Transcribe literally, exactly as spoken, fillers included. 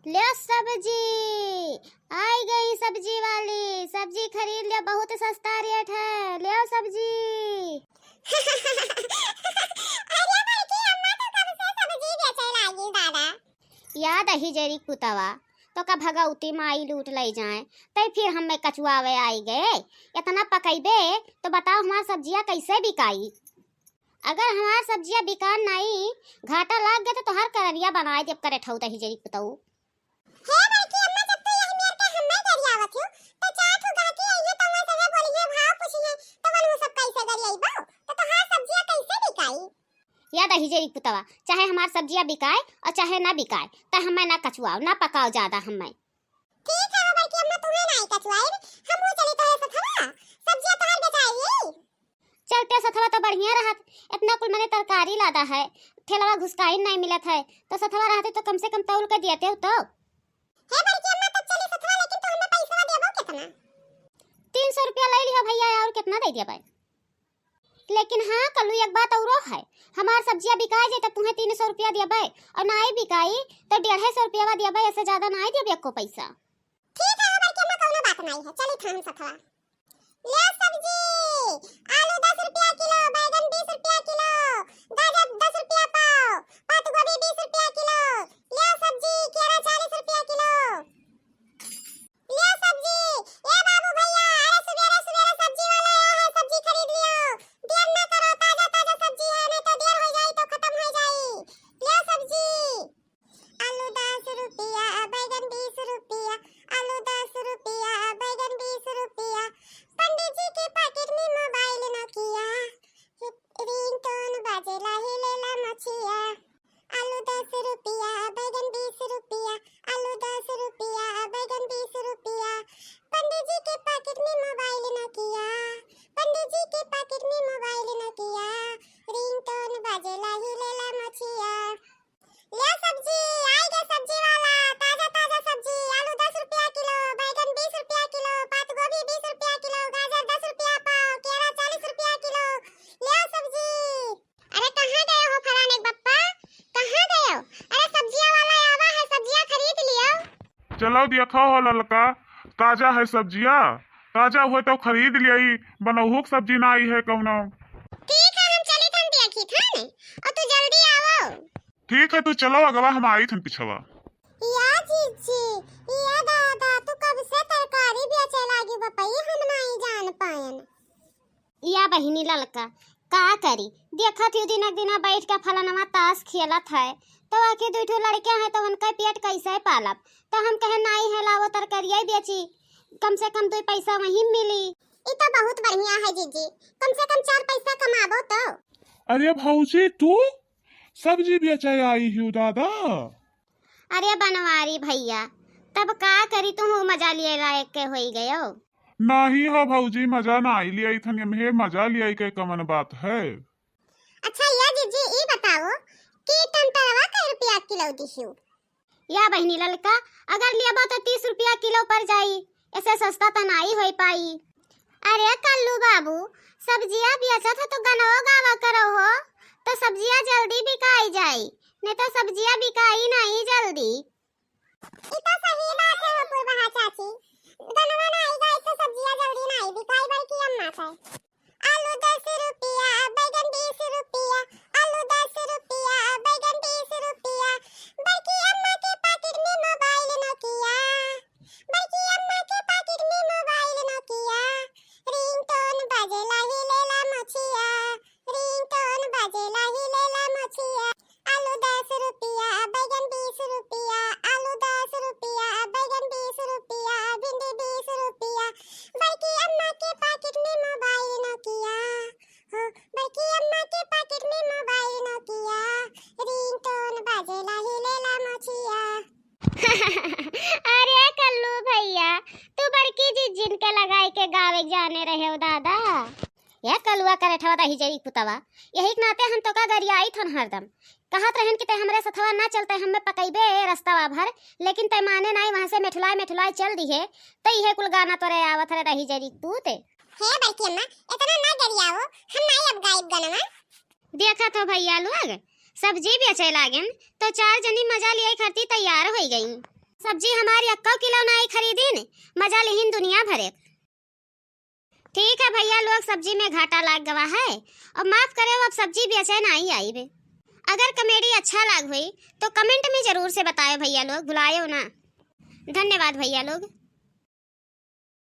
ल्यो सब्जी, आई गई सब्जी वाली, सब्जी खरीद ल्यो, बहुत सस्ता रेट है, ल्यो सब्जी। अरे बड़की अम्मा, तो कब से सब्जी बेचे लागी दादा? या दहिजरी पुतवा, तोका भगवती माई लूट लइ जाए, तइ फिर हम्मे कचुआवे आई गए। इतना पकइबे तो बताओ, हमार सब्जिया कइसे बिकाई? अगर हमार सब्जिया बिकान नाई, घाटा लाग गए तो तोहार कररिया बनाइ देब, करेठऊ दहिजरी पुतऊ। हे बड़की अम्मा, जब तू यही मेर के हम्मे गरियावत हू, तो चार ठो गहकी अइहे तो वहाँ से बोलिहे, भाव पूछिहे, तो वनहु सब कइसे गरियाइबो? तो तोहार सब्जिया कइसे बिकाई? या दहिजरी पुतवा, चाहे हमार सब्जिया बिकाए और चाहे ना बिकाए, त हम्मे ना कचुआओ, ना पकाओ ज्यादा हम्मे। ठीक है हो बड़की अम्मा, तुम्हें नाई कचुआइब, हमहू चली तोहरे सथवा, सब्जिया तोहार बेचाई। चलते सथवा तो बढ़िया रहत, इतना कुल मने तरकारी लादा है, ठेलवा घुसकाइन नाई मिलत है, तो सथवा रहते तो कम से कम तौल के दियते हो तो। हे बड़की अम्मा, तब चली सथवा, लेकिन तू हमें पैसवा देबो कितना? तीन सौ रुपया ले लियो भैया, और कितना दे दिया भाई? लेकिन हाँ कल्लू, एक बात औरो है, हमार सब्जिया बिकाई जाए तो तुहें तीन सौ रुपया दियबे, और नाई बिकाई तो डेढ़े सौ रुपया दियबे, ऐसे ज्यादा नाई दियबे एको पैसा। ठीक है हो बड़की अम्मा, कौनो बात नाई है, चली थान सथवा। ले सब्जी, आलू दस रुपया किलो, बैगन बीस रुपया किलो, गाजर दस रुपया पाव, पात गोभी बीस रुपया किलो। ले सब्जी, केरा चालीस रुपया किलो। ले सब्जी, ए बाबू भैया, अरे सुबेरे सुबेरे सब्जी वाला आया है, सब्जी खरीद लियो, देर ना करो, ताजा ताजा सब्जी है, नहीं तो देर हो जाई तो खत्म हो जाई। ले सब्जी। आलू दस रुपया, बैगन बीस रुपया, आलू दस रुपया, बैगन बीस रुपया। पंडित जी के पाकिट में मोबाइल नोकिया, रिंगटोन बाजेला, हिलेला मछिया। आलू दस रुपया, बैगन बीस रुपया, आलू दस रुपया, बैगन बीस रुपया। पंडित जी के पाकिट में मोबाइल नोकिया, पंडित जी के पाकिट में मोबाइल नोकिया, रिंगटोन बाजेला, हिलेला मछिया। ले सब्जी, आई गए सब्जी वाला, ताजा ताजा सब्जी, आलू दस रुपया किलो, बैगन बीस रुपया किलो, पात गोभी बीस रुपया किलो, गाजर दस रुपया पाव, केरा चालीस रुपया किलो। ले सब्जी। अरे कहाँ गए हो फलाने के पप्पा, कहाँ गए हो? अरे सब्जिया वाला आवा है, सब्जिया खरीद लियो। चलो देखो हो ललका, ताजा है सब्जिया, ताजा हुए तो खरीद लियाई, बनौहुक सब्जी ना आई है कौनो। ठीक है, हम चली थन देखी थन, और तू जल्दी आवो। ठीक है, तू चलो अगवा, हम आई थन पिछवा। या जीजी, या दादा, तू कब से तरकारी बेचे लागी बपई, हम नाई जान पायन। या बहिनी ललका, का करी, देखत ही दिनक दिना बैठ के फलनवा ताश खेलत है, तो आखिर दुई ठो लड़के हैं तो उनका पेट कैसे पालब? तो हम कहे नाई है, लावो तरकारिया बेची, कम से कम दुई पैसा वहीं मिली। ई तो बहुत बढ़िया है जीजी, कम से कम चार पैसा कमाबो तो। अरे भौजी, तू सब्जी बेचे आई हियो दादा? अरे बनवारी भैया, तब का करी, तुहू मजा लिए लायक के होई गयो। नाही हो भौजी, मजा नाही लियाई थन, एम्हे मजा लियाई के कवन बात है? अच्छा या जीजी, ई बताओ कि टमाटरवा कै रुपया किलो दिहू? या बहिनी ललका, अगर लेबो तो तीस रुपया किलो पड़ जाई, ऐसे सस्ता तो नाई होई पाई। अरे कल्लू बाबू, सब्जिया बेचत हो तो गनवो गावा करो हो, तो सब्जिया जल्दी बिकाई जाई, नहीं तो सब्जिया बिकाई नहीं जल्दी। ई तो सही बात है हो पुरबहा चाची, गनवा नाई गाई तो सब्जिया जल्दी नाई बिकाई, बड़की अम्मा से। आलू दस रुपया, बैगन बीस रुपया, आलू दस रुपया, बैगन बीस रुपया। बड़की अम्मा के पाकिट में मोबाइल नोकिया, बड़की अम्मा के पाकिट में मोबाइल नोकिया। रिंगटोन बाजेला हिलेला मछिया, रिंगटोन बाजेला हिलेला मछिया। आलू दस रुपया, बैगन बीस रुपया, आलू दस रुपया, बैगन बीस रुपया, भिंडी बीस रुपया। बड़की अम्मा के पाकिट में मोबाइल नोकिया, हो, बड़की अम्मा के पाकिट में मोबाइल नोकिया, रिंगटोन बाजेला हिलेला मछिया। अरे कल्लू भैया, तू बड़की जिज्जिन के लगाई के गावे जाने रहे हो दादा। ए कलुआ करेठवा दहिजरी पुतवा, यही के नाते हम तोका गरियाई थन हरदम। कहत रहन कि तै हमरे सथवा ना चलते, हम्मे पकइबे रस्तवा भर, लेकिन तै माने नाई, वहाँ से मेठुलाए मेठुलाए चल दिहे, तो इहे कुल गाना तोरे आवत रहे दहिजरी पूत। हे बड़की अम्मा, इतना ना गरियाओ, हम नाई अब गाइब गनवा। देखत हो भैया लोग, सब्जी बेचे लागेन, तो चार जनी मजा लियाई खातिर तैयार होई गई। सब्जी हमारी अक्को किलो नाई खरीदिन, मजा लिहिन दुनिया भरे। ठीक है भैया लोग, सब्जी में घाटा लाग गवा है, अब माफ करे, अब सब्जी बेचे नाई आइबे। अगर कॉमेडी अच्छा लाग हुई तो कमेंट में जरूर से बतायो भैया लोग, भुलायो ना। धन्यवाद भैया लोग।